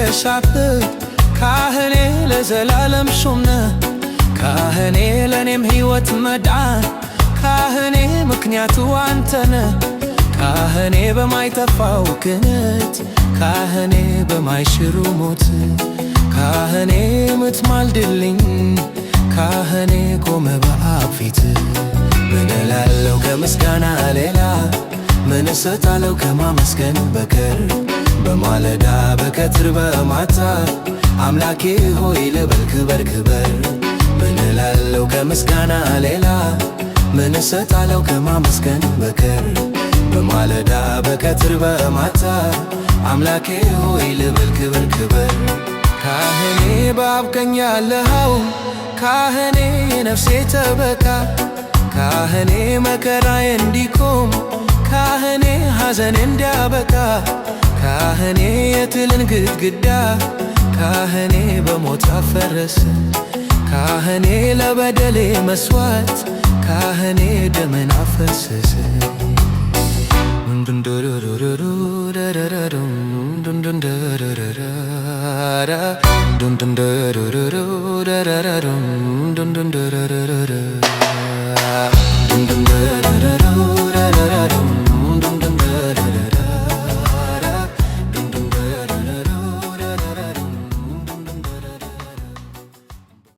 የሚነሳብህ፣ ካህኔ ለዘላለም ሹምነ፣ ካህኔ ለእኔም ሕይወት መዳን፣ ካህኔ ምክንያቱ አንተነ፣ ካህኔ በማይጠፋው ክህነት፣ ካህኔ በማይሽሩ ሞት፣ ካህኔ ምትማልድልኝ፣ ካህኔ ቆመ በአብ ፊት። ምን እላለሁ ከምስጋና ሌላ? ምን እሰጣለሁ ከማመስገን በቀር? በማለዳ፣ በቀትር፣ በማታ አምላኬ ሆይ ልበል ክበር ክበር። ምን እላለሁ ከምስጋና ሌላ? ምን እሰጣለሁ ከማመስገን በቀር? በማለዳ፣ በቀትር፣ በማታ አምላኬ ሆይ ልበል ክበር ክበር። ካህኔ በአብ ቀኝ ያለኸው፣ ካህኔ የነፍሴ ጠበቃ፣ ካህኔ መከራዬ እንዲቆም፣ ካህኔ ሐዘኔ እንዲያበቃ፣ ካህኔ የጥልን ግድግዳ ካህኔ በሞት አፈረሰ፣ ካህኔ ለበደሌ መስዋዕት፣ ካህኔ ደምን አፈሰሰ።